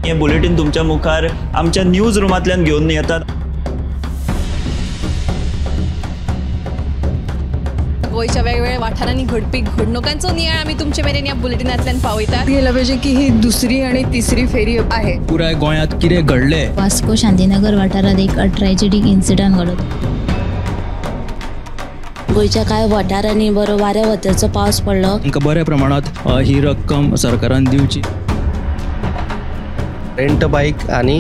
हे बुलेटीन तुमच्या मुखार आमच्या न्यूज रुमांतल्यान घेवन येतात। गोंयच्या वेगवेगळ्या वाठारांनी घडपी घडणुकांचो नियाळ आमी तुमचे मेरेन ह्या बुलेटिनांतल्यान पावयतात। गेला पाहिजे की ही दुसरी आणि तिसरी फेरी आहे। पुराय गोंयांत कितें घडलें। वास्को शांतीनगर वाठारांत एक ट्रॅजेडीक इन्सिडंट घडलो। गोंयच्या कांय वाठारांनी बरो वाऱ्या वताचो पावस पडलो। तांकां बऱ्या प्रमाणांत ही रक्कम सरकारान दिवची। रेंट बाईक आनी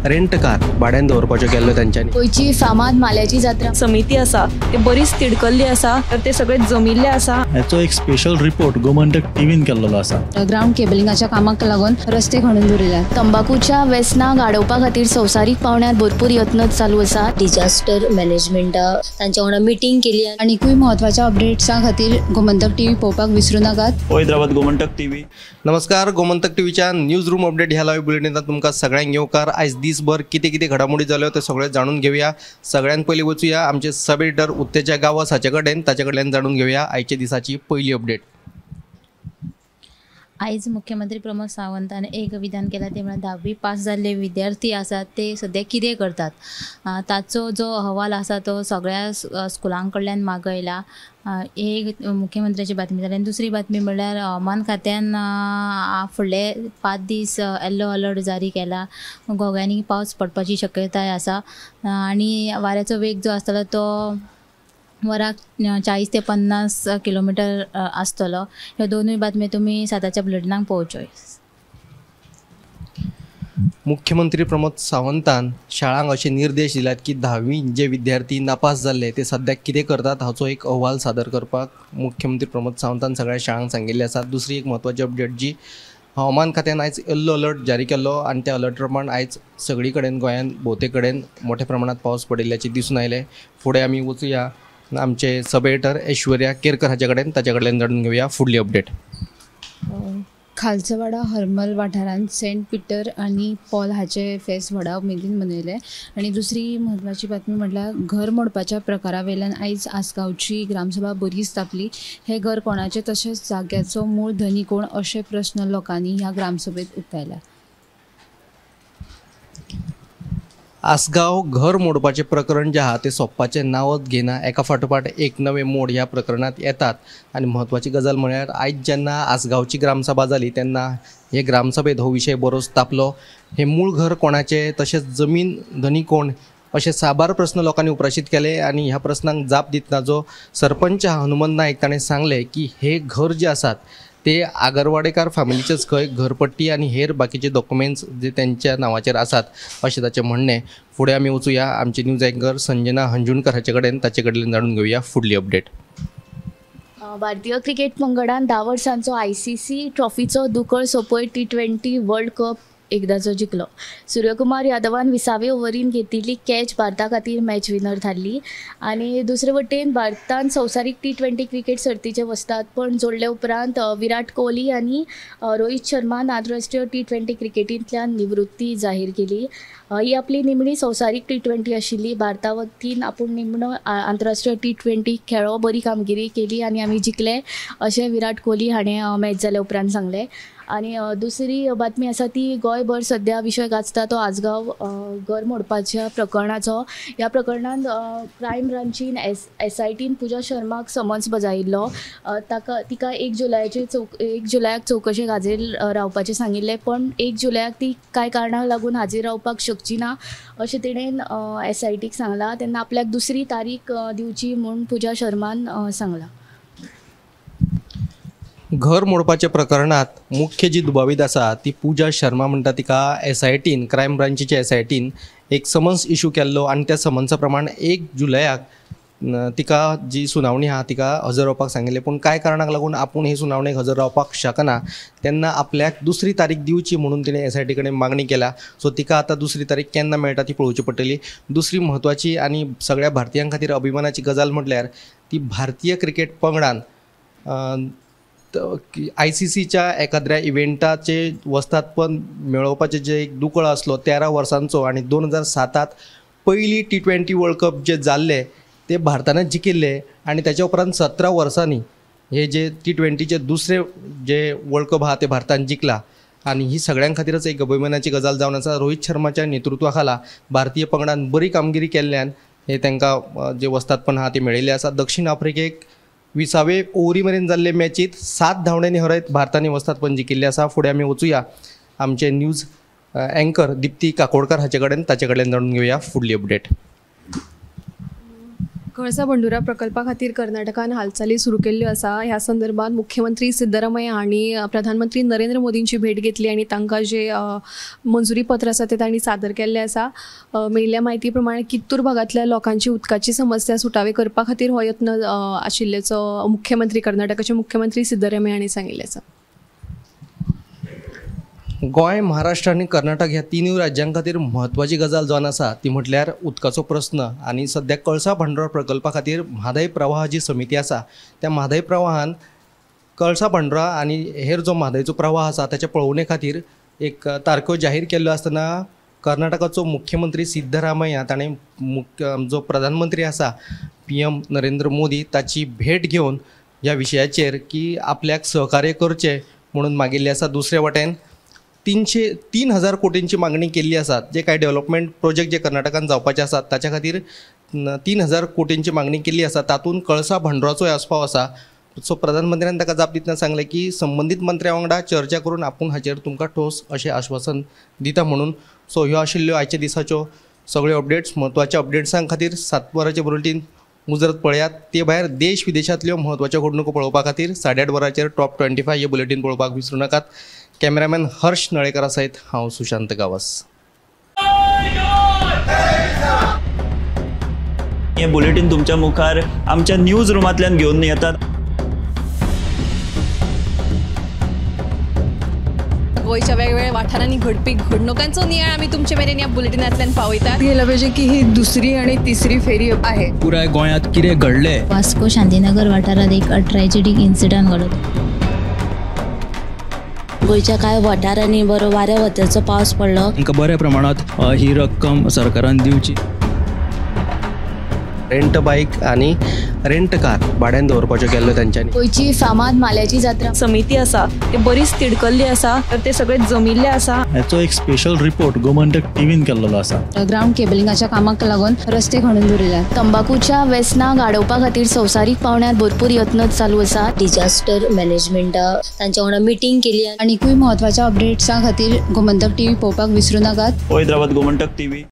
रेंट कार भाड्यान दवरपाच्यो केल्ल्यो तेंच्यांनी। गोंयची फामाद माल्याची जात्रा समिती आसा ते बरीच तिडकल्ली आसा, तर ते सगळे जमिल्ले आसा। हाचो एक स्पेशल रिपोर्ट गोमंतक टीव्हीन केल्लो आसा। ग्राउंड केबलिंगाच्या कामाक लागून रस्ते खणून दवरिल्यात। तंबाकूच्या वेसनाक आडोवपा खातीर संवसारीक पावंड्यार भरपूर यत्न चालू आसा। डिजास्टर मॅनेजमेंटा तांच्या वांगडा मिटींग केली। आनीकूय म्हत्वाच्या अपडेट्सां खातीर गोमंतक टीव्ही पळोवपाक विसरू नाकात। हैदराबाद गोमंतक टीव्ही। नमस्कार, गोमंतक टीव्हीच्या न्यूज रूम अपडेट ह्या लाईव्ह बुलेटिनात तुमकां सगळ्यांक येवकार। आयज दीसभर कितें कितें घडामोडी जाल्यो ते सगळें जाणून घेवया। सगळ्यान पयलीं वचुया आमचे सब एडिटर उत्तेजा गांवस हाचे कडेन, ताचे कडल्यान जाणून घेवया आयच्या दिसाची पयली अपडेट। आयज मुख्यमंत्री प्रमोद सावंतान एक विधान केलां तें म्हळ्यार धावी पास जाल्ले विद्यार्थी आसात ते सद्या कितें करतात ताचो जो अहवाल आसा तो सगळ्या स्कुलां कडल्यान मागयला। एक मुख्यमंत्र्याची बातमी जाली। आनी दुसरी बातमी म्हळ्यार हवामान खात्यान फुडले 5 दीस येल्लो अलर्ट जारी केला। गोव्यांनी पावस पडपाची शक्यताय आसा आनी वाऱ्याचो वेग जो आसतलो तो वराक 40 ते 50 किलोमिटर आसतलो। ह्यो दोनूय बातमी तुमी 7च्या बुलेटिनाक पळोवच्यो। मुख्यमंत्री प्रमोद सावंतान शाळांक अशे निर्देश दिल्यात की धावी जे विद्यार्थी नापास जाल्ले ते सद्याक कितें करतात हाचो एक अहवाल सादर करपाक मुख्यमंत्री प्रमोद सावंतान सगळ्या शाळांक सांगिल्लें आसा। दुसरी एक म्हत्वाची अपडेट जी हवामान खात्यान आयज येल्लो अलर्ट जारी केल्लो आनी त्या अलर्ट प्रमाण आयज सगळी कडेन गोंयांत भोवते कडेन मोठ्या प्रमाणात पावस पडिल्ल्याचें दिसून आयलें। फुडें आमी वचुया आमचे सब एडिटर ऐश्वर्या केरकर हाचे कडेन, ताचे कडल्यान जाणून घेवया फुडली अपडेट। खालचवाडा हरमल वाठारांत सेंट पिटर आनी पॉल हाचे फेस्त व्हडा उमेदीन मनयलें। आनी दुसरी म्हत्वाची बातमी म्हटल्यार घर मोडपाच्या प्रकारा वयल्यान आयज आसगांवची ग्रामसभा बरीच तापली। हें घर कोणाचें तशेंच जाग्याचो मूळ धनी कोण अशे प्रस्न लोकांनी ह्या ग्रामसभेत उक्तायला। आसगांव घर मोडपाचें प्रकरण जें आहा तें सोंपपाचें नांवच घेना। एका फाटोफाट एक नवे मोड ह्या प्रकरणांत येतात आनी म्हत्वाची गजाल म्हळ्यार आयज जेन्ना आसगांवची ग्रामसभा जाली तेन्ना हे ग्रामसभेंत हो विशय बरोच तापलो। हें मूळ घर कोणाचें तशेंच जमीन धनी कोण अशे साबार प्रस्न लोकांनी उप्राशीत केले आनी ह्या प्रस्नांक जाप दितना जो सरपंच आहा हनुमंत नायक ताणें सांगलें की हे घर जे आसात ते आगरवाडेकार फॅमिलीचेच खंय घरपट्टी आनी हेर बाकीचे डॉक्युमेंट्स जे तेंच्या नांवाचेर आसात अशें ताचें म्हणणें। फुडें आमी वचुया आमचे न्यूज एंकर संजना हंजुणकर हाचे कडेन, ताचे कडल्यान जाणून घेवया फुडली अपडेट। भारतीय क्रिकेट पंगडान 10 वर्सांचो ICC ट्रॉफीचो दुकळ सोंपयत T20 world cup एकदाचो जिखलो। सूर्यकुमार यादवान 20वे ओव्हरीन घेतिल्ली कॅच भारता खातीर मॅच विनर थारली। आनी दुसरे वटेन भारतान संवसारीक T20 cricket सर्तीचें वस्तादपण जोडले उपरांत विराट कोहली आनी रोहित शर्मान आंतरराष्ट्रीय T20 क्रिकेटींतल्यान निवृत्ती जाहीर केली। ही आपली निमणी संवसारीक T20 आशिल्ली। भारता वतीन आपूण निमणो आंतरराष्ट्रीय T20 खेळो बरी कामगिरी केली आनी आमी जिखले अशें विराट कोहली हाणें मॅच जाल्या उपरांत सांगलें। आनी दुसरी बातमी आसा ती गोंयभर सद्या विशय गाजता तो आसगांव घर मोडपाच्या प्रकरणाचो। ह्या प्रकरणांत क्रायम ब्रांचीन SITन पुजा शर्माक समन्स बजायिल्लो। ताका तिका 1 जुलयाक चवकशेक हाजीर रावपाचें सांगिल्लें, पण 1 जुलयाक ती कांय कारणाक लागून हाजीर रावपाक शकची ना अशें तिणें SITक सांगलां। तेन्ना आपल्याक दुसरी तारीख दिवची म्हूण पुजा शर्मान सांगलां। घर मोडपाच्या प्रकरणात मुख्य जी दुबावीत आसा ती पुजा शर्मा म्हणटा तिका SITन क्रायम ब्रांचीच्या SITन एक समन्स इशू केल्लो आनी त्या समन्सा प्रमाण 1 जुलयाक तिका जी सुनावणी आहा तिका हजर रावपाक सांगिल्लें। पूण कांय कारणाक लागून आपूण हे सुनावणेक हजर रावपाक शकना तेन्ना आपल्याक दुसरी तारीख दिवची म्हणून तिणें SIT कडेन मागणी केल्या। सो तिका आतां दुसरी तारीख केन्ना मेळटा ती पळोवची पडटली। दुसरी म्हत्वाची आनी सगळ्या भारतीयां खातीर अभिमानाची गजाल म्हटल्यार ती भारतीय क्रिकेट पंगडान ICCच्या एखाद्र्या इव्हेंटाचे वस्तादपण मेळोवपाचें जें एक दुकळ आसलो 13 वर्सांचो आनी 2007 पयली T20 world cup जे जाल्ले ते भारतान जिखिल्ले आनी ताच्या उपरांत 17 वर्सांनी हे जे T20चे दुसरे जे वर्ल्ड कप आहा ते भारतान जिखला। आनी ही सगळ्यां खातीरच एक अभिमानाची गजाल जावन आसा. रोहित शर्माच्या नेतृत्वा खाला भारतीय पंगडान बरी कामगिरी केल्ल्यान हे तांकां जे वस्तादपण आहा ते मेळिल्लें आसा. दक्षिण आफ्रिकेक 20वे ओवरी मेरेन जाल्ले मॅचीत 7 धांवड्यांनी हरयत भारतान वस्तादपण जिखिल्लें आसा. फुडें आमी वचुया आमचे न्यूज एंकर दीप्ती काकोडकर हाचे कडेन, ताचे कडेन जाणून घेवया फुडली अपडेट. कळसा भंडुरा प्रकल्पा खातीर कर्नाटकान हालचाली सुरू केल्ल्यो आसा. ह्या संदर्भात मुख्यमंत्री सिद्धरामय्या हांणी प्रधानमंत्री नरेंद्र मोदींची भेट घेतली आनी तांकां जे मंजुरी पत्र आसा ते तांणी सादर केल्लें आसा. मेळिल्ल्या म्हायती प्रमाणे कित्तूर भागांतल्या लोकांची उदकाची समस्या सुटावे करपा खातीर हो यत्न आशिल्ल्याचो मुख्यमंत्री कर्नाटकाचे मुख्यमंत्री सिद्धरामय्या हांणी सांगिल्लें आसा. गोंय, महाराष्ट्र आनी कर्नाटक ह्या तिनूय राज्यां खातीर म्हत्वाची गजाल जावन आसा ती म्हटल्यार उदकाचो प्रस्न. आनी सद्याक कळसा भांडुरा प्रकल्पा खातीर म्हादय प्रवाह जी समिती आसा त्या म्हादय प्रवाहान कळसा भांडुरा आनी हेर जो म्हादयचो प्रवाह आसा ताच्या पळोवणे खातीर एक तारखो जाहीर केल्लो आसतना कर्नाटकाचो मुख्यमंत्री सिद्धरामय्या ताणें जो प्रधानमंत्री आसा PM Narendra Modi ताची भेट घेवन ह्या विशयाचेर की आपल्याक सहकार्य करचें म्हणून मागिल्लें आसा. दुसरे वटेन 3,000 कोटींची मागणी केल्ली आसा. जे कांय डेव्हलपमेंट प्रोजेक्ट जे कर्नाटकान जावपाचे आसात ताच्या खातीर 3,000 कोटींची मागणी केल्ली आसा. तातूंत कळसा भांडुराचोय आस्पाव आसा. सो प्रधानमंत्र्यान ताका जाप दितना सांगलें की संबंदीत मंत्र्या वांगडा चर्चा करून आपूण हाचेर तुमकां ठोस अशें आश्वासन दिता म्हणून. सो ह्यो आशिल्ल्यो आयच्या दिसाच्यो सगळ्यो अपडेट्स. म्हत्वाच्या अपडेट्सां खातीर 7 वरांचें बुलेटीन मुजरत पळयात. ते भायर देश विदेशांतल्यो म्हत्वाच्यो घडणुको पळोवपा खातीर 8:30 वरांचेर टॉप 25 हे बुलेटीन पळोवपाक विसरूं नाकात. कॅमेरामॅन हर्ष नळेकरा सयत हांव सुशांत गावस. हे बुलेटीन तुमच्या मुखार आमच्या न्यूज रुमांतल्यान घेवन येतात. गोंयच्या वेगवेगळ्या वाठारांनी घडपी घडणुकांचो नियाळ आमी तुमचे मेरेन ह्या बुलेटिनांतल्यान पावयतात. गेला पाहिजे की ही दुसरी आणि तिसरी फेरी आहे. पुराय गोंयांत कितें घडलें, वास्को शांतीनगर वाठारांत एक ट्रॅजेडीक इन्सिडंट घडलो. गोंयच्या कांय वाठारांनी बरो वाऱ्या वताचो पावस पडलो. तांकां बऱ्या प्रमाणांत ही रक्कम सरकारान दिवची. रेंट बायक आनी रेंट कार भाड्यान दवरपाच्यो केल्ल्यो तांच्यांनी. गोंयची फामाद माल्याची जात्रा समिती आसा ते बरीच तिडकल्ली आसा, तर ते सगळे जमिल्ले आसा. हाचो एक स्पेशल रिपोर्ट गोमंतक टीव्हीन केल्लो आसा. ग्रावंड केबलिंगाच्या कामाक लागून रस्ते खणून दवरिल्यात. तंबाकूच्या वेसनाक आडोवपा खातीर संवसारीक पावंड्यार भरपूर यत्न चालू आसा. डिजास्टर मॅनेजमेंटा तांच्या वांगडा मिटींग केली. आनीकूय म्हत्वाच्या अपडेट्सां खातीर गोमंतक टीव्ही पळोवपाक विसरूं नाकात. हैदराबाद गोमंतक टीव्ही.